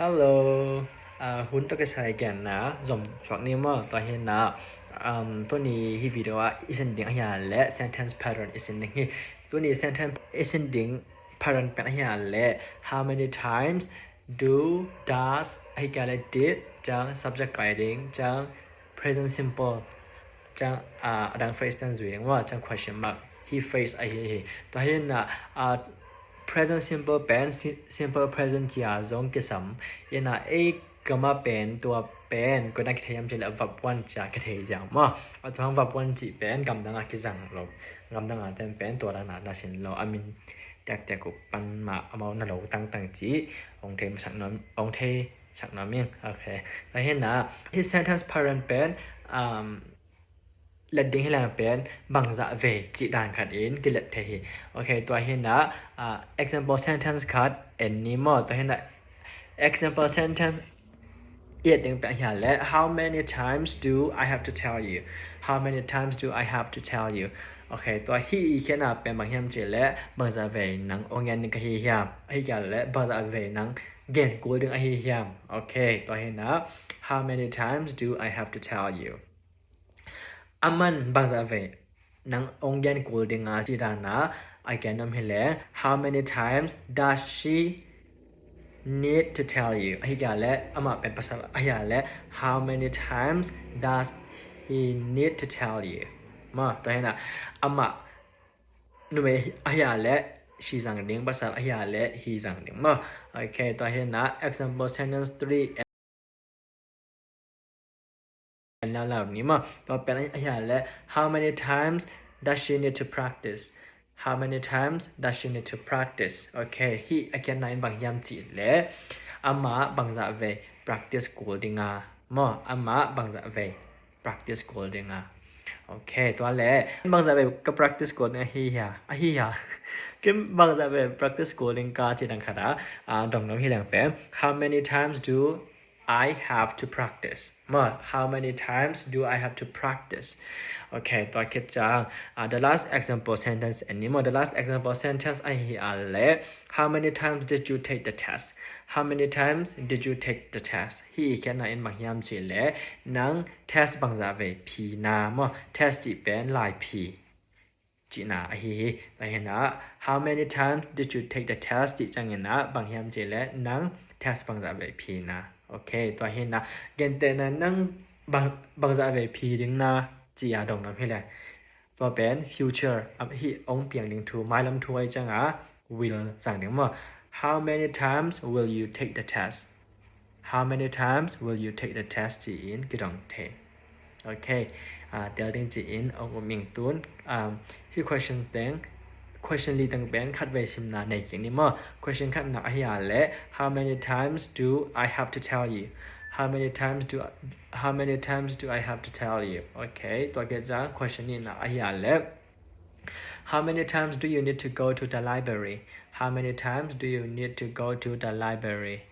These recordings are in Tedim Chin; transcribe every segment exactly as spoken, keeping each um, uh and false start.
Hello. Ah, hun tawh kisai genna zom suak ni maw? Tua hi na, um, tuni hi video ah i sin ding ahih leh sentence pattern i sin ding hi. Tuni sentence i sin ding pattern pen ahih leh how many times do, does, ahih kei leh did, ciang subject pai ding, ciang present simple, ciang, ah, a dang phrase ten zui ding maw, ciang question mark. Hi phrase ahi hi. Tua hi na, ah, present simple pen si-, simple present ci-a zong kisam. Hi na, ei gam ah pen tua pen koi na kithei hiam cih leh verb one ci-a kithei ziau maw. A tua hang verb one cih pen gamdang ah kizang lo. Gamdang ah ten pen tua dan a na sin lo. A min tektek uh pan mah amau na lo tangtang cih hong thei masak nuam, hong thei sak nuam ing. Ok. Tua hi na, hi sentence pattern pen, um, let ding hi leng pen bangzah vei cih dan khat in kilet thei hi. Ok, tua hi na, ah, example sentence khat en ni maw. Tua hi na, example sentence i et ding pen ahih leh how many times do I have to tell you? How many times do I have to tell you? Ok, tua hih i khiatna pen bang hiam cih leh bangzah vei nang hong gen ding ka hi hiam? Ahih kei leh bangzah vei nang gen kul ding ahi hiam? Ok, tua hi na, how many times do I have to tell you? Aman bangzah vei nang hong gen kul ding a cih dan a, a gen nuam hi leh how many times does she need to tell you? Ahih kei leh amah pen pasal ahih leh how many times does he need to tell you? Maw, tua hi na, amah numei ahih leh she zang ding, pasal ahih leh he zang ding maw. Ok, tua hi na, example sentence three en laulau ni maw. Tua pen ahih leh how many times does she need to practice? How many times does she need to practice? Ok, hih a khiatna in bang hiam cih leh amah bangzah vei practice kul ding a maw, amah bangzah vei practice kul ding a. Ok, tua leh bangzah vei ka practice kul ding ahi hia, ahi hia? Kei bangzah vei practice kul ding ka cih dan khat a, ah, dong nuam hi leng pen how many times do I have to practice? Maw, how many times do I have to practice? Ok, tua khit ciang, ah, the last example sentence en ni maw. The last example sentence ahih leh how many times did you take the test? How many times did you take the test? Hih i khiatna in bang hiam cih leh nang test bangzah vei phi na maw. Test cih pen lai phi cihna ahi hi. Tua hi na, how many times did you take the test cih ciangin a bang hiam cih leh nang test bangzah vei phi na. Ok, tua hi na, gentehna nang bang, bangzah vei phi ding na ci-a dong nuam hi leh tua pen future, a hih hong piang ding thu, mailam thu ahih ciang a will zang ding maw. How many times will you take the test? How many times will you take the test? Ci-in kidong thei. Ok. Ah, tel ding ci-in hong um ing tun. Um, hih question teng, question li teng pen khatvei simna nei kik ni maw. Question khatna ahih leh how many times do I have to tell you? How many times do, how many times do I have to tell you? Ok. Tua khit ciang question nihna ahih leh how many times do you need to go to the library? How many times do you need to go to the library?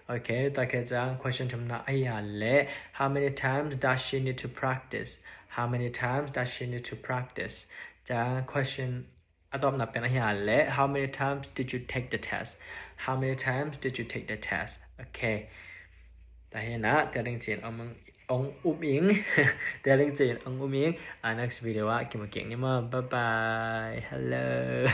Ok, tua khit ciang question thumna ahih leh how many times does she need to practice? How many times does she need to practice? Ciang question a tawpna pen ahih leh how many times did you take the test? How many times did you take the test? Ok. Tua hi na, tel ding ci-in hong um ing. Tel ding ci-in hong um ing. Ah, next video ah kimu kik ni maw. Bye bye. Hello.